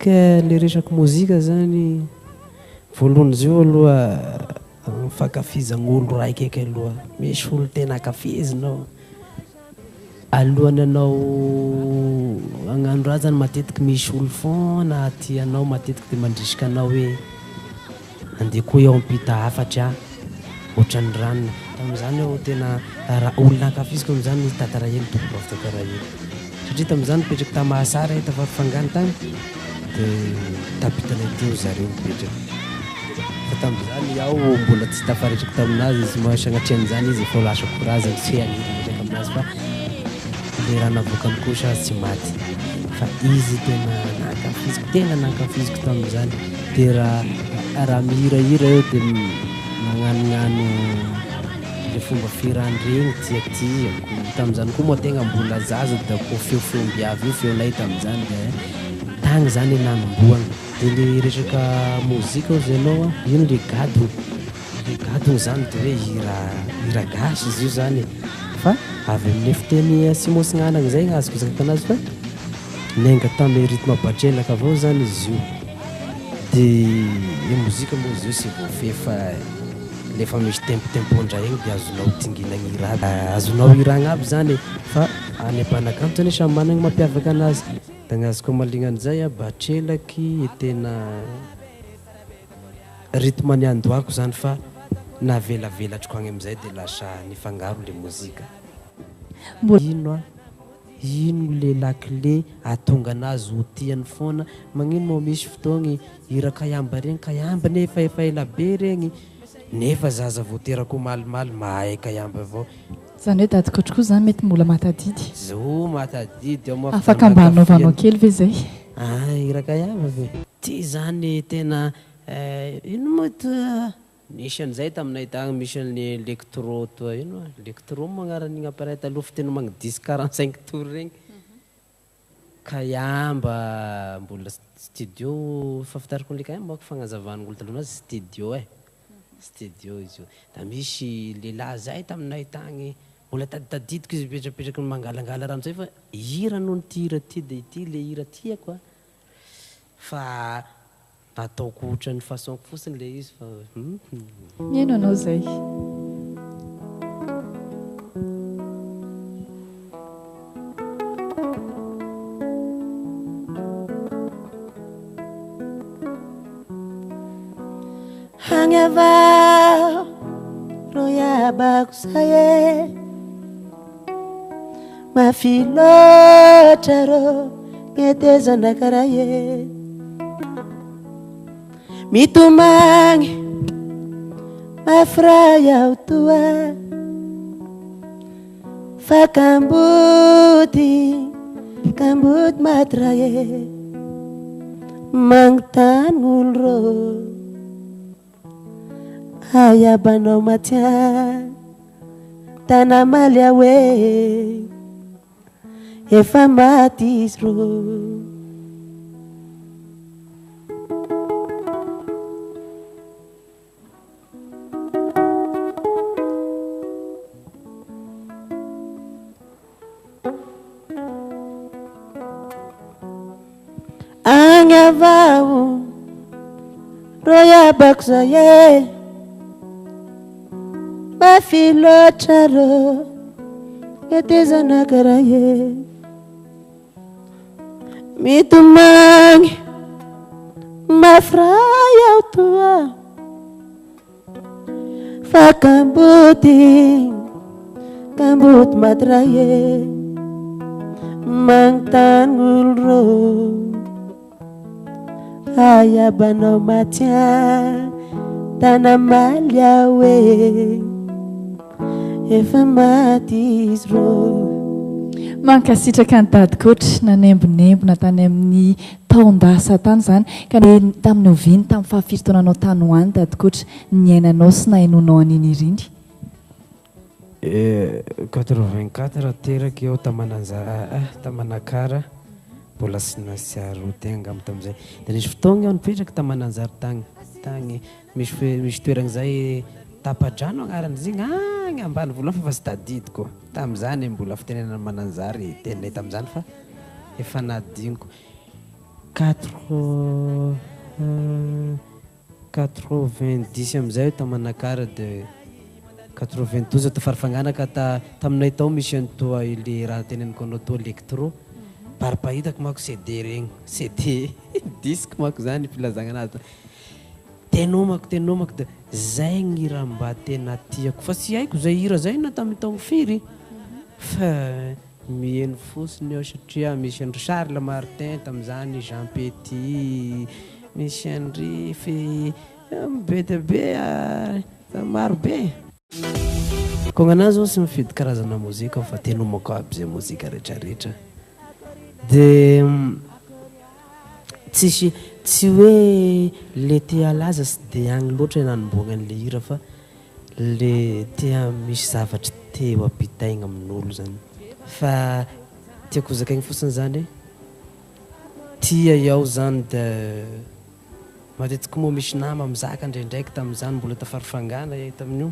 Ka le resaky mozika zany, voalohany izy io aloha fankafizagn'olo raiky eky aloha, misy olo tena ankafizinao, alohan'ny anao hagnano raha zany matetiky misy olo foana tia anao matetiky de mandrisika anao hoe andeha koa iaho hampita hafatra ohatran'ny ranona, tamin'izany aho tena raha olona ankafiziko amin'izany Dada Rahely, Tompobavy Dada Rahely. Satria tamin'izany nipetraka ta Mahasara aho tafarifangana tany dia tampitanay teo zareo nipetraka. Fa tamin'izany aho mbola tsy tafaretraka taminazy izy moa sagnatria an'izany izy efa ho lasa korazany tsy hoe haniry hiresaka aminazy fa le raha navoakany kosa azy tsy maty. Fa izy tena nankafiziko, tena nankafiziko tamin'izany. Dia raha raha mihirahira eo dia magnanognano Le fomba fihirany regny tiatiako, tamin'izany koa moa tegna mbola zaza da ko feofeom-biavy io feonay tamin'izany de tagny zany nanombohagna, de le resaka mozika hozy ianao a, ino le gadogno, le gadogno zany de hoe hira hira gasy izy io zany e, fa avy amle fiteny atsimo atsignanana zay gn'azoko izakako anazy fa niainga tamy rythme batrelaka avao zany izy io, de le mozika moa izy io sy voafehy fa. Lefa misy tempo tempon-draha igny de azonao dinginagna hira aby, azonao hiragna aby zany e, fa any mpanakanto anie samy managna ny mampiavaka anazy, da ny azoko amaliagna an'izay a, batrelaky tena rythme niandohako zany fa navelavelatriko agny amizay de lasa nifangaro le mozika. Ino a? Ino le lakile ahatonga anazy ho tiany foana? Magnino moa misy fotoagny hira kaiamba regny, kaiamba nefa efa ela be regny nefa zaza vao teraka omalimaly mahay kaiamba avao. Izany hoe Dady Koto koa izany mety mbola mahatadidy. Zo mahatadidy ao moa Afaka mba hanaovanao kely ve izay? Ah hira kaiamba ve? Ty zany tena ino moa toa Nisy an'izay taminay tagny, misy an'le electro toa ino ma, electro moa agnaran'igny appareil taloha fitenomagny disque 45 tours regny, kaiamba mbola studio fahafantarako an'le kaiamba manko fagnazavan'olo taloha anazy studio e, studio izy io, da misy lehilahy zay taminay tagny, mbola taditadidiko izy mipetrapetraky mangalangala raha amizay fa hira noho ty hira ty de ity le hira tiako a. Fa ataoko otran'ny façon-ko fotsiny le izy fa hum. Mihaino anao zay. Agny avao ro iabako zay e. Mafy loatra rô hetezana karaha e Mitomagny mafy raha aho toa Fa kamboty, kamboty maty raha e Magnontany olo rô Ayabanao maty an Da namaly aho hoe efa maty izy rô. Agny avao rô iabako zay e Mafy loatra rô hetezana karaha e Mitomagny mafy raha aho toa Fa kamboty, kamboty maty ray e Magnontany olo rô Ayabanao maty an Tanamaly aho e Efa maty izy rô. Mankasitraka an'i Dady Coach nanembonembona tany amin'ny taon-dasa tany izany ka tamin'ny oviana, tamin'ny fahafiry taonanao tany ho any Dady Coach niainanao sy nahenoanao an'iny hira iny? 84 teraka iaho ta Mananjara ah ta Manakara mbola tsy nahatsiaro tegna angamba tamin'izay dia nisy fotoagna iaho nipetraka ta Mananjary tagny tagny misy misy toeragna zay tapa-drano agnaran'izy igny agny ambanivolo agny fa efa tsy tadidiko tamin'izany mbola fitenenana Mananjary teninay tamin'izany fa efa nadignoko. Quatre 90 amizay ta Manakara, de 92 ta Farafangana, ka ta taminay tao misy an'toa le raha teneniko anao toa électro paripahitako manko CD regny, CD disque manko zany filazagna anazy, tenomako tenomako, de zay ny raha mba tena tiako, fa tsy haiko zay hira zay na tamin'ny taogno firy, fa mihaino fotsiny aho satria misy andry Charles Martin tam'izany, Jean Petit, misy andry fe be de be maro be ko gnanazy zao. Tsy mifidy karazana mozika fa tenomako aby zay mozika rehetrarehetra, de tsisy tsy hoe le te alaza sy de agny loatra nanomboagna an'le hira, fa le tea misy zavatry te ho ampitaigna amin'olo zany, fa tiako hozakaigny fotsiny zany hoe tia iaho zany. De matetiky moa misy nama mizaka ndraindraiky tam'izany mbola tafarifangana e tamin'io: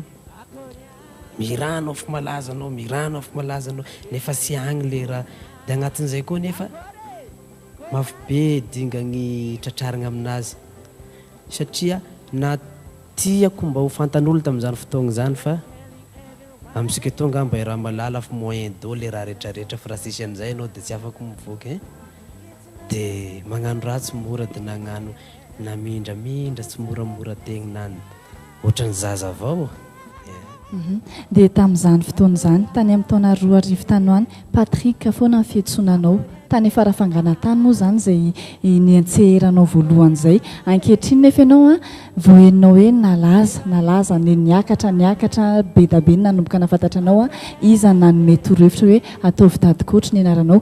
"Mihira anao fa malaza anao, mihira anao fa malaza anao", nefa tsy agny le raha. De agnatin'izay koa nefa mafy be dingagny tratrarigna aminazy, satria na tiako mba ho fantan'olo tam'izany fotoagna zany, fa amitsika etoa angamba i raha malala fa moyen daholo le raha rehetrarehetra, fa raha tsisy an'izay anao de tsy afaky mivoaky ein, de magnano raha tsy mora, de nagnano namindramindra tsy moramora tegna nany ohatran'ny zaza avao. Dia tamin'izany fotoana izany, tany amin'ny taona 2000 tany ho any, Patrick foana ny fiantsonanao tany Farafangana tany moa zany izay niantseheranao voalohan'izay. Ankehitriny nefa ianao a voaheninao hoe nalaza nalaza ny niakatra niakatra be da be ny nanomboka nafantatra anao a iza nanome torohevitra hoe ataovy Daddy Coach ny anaranao?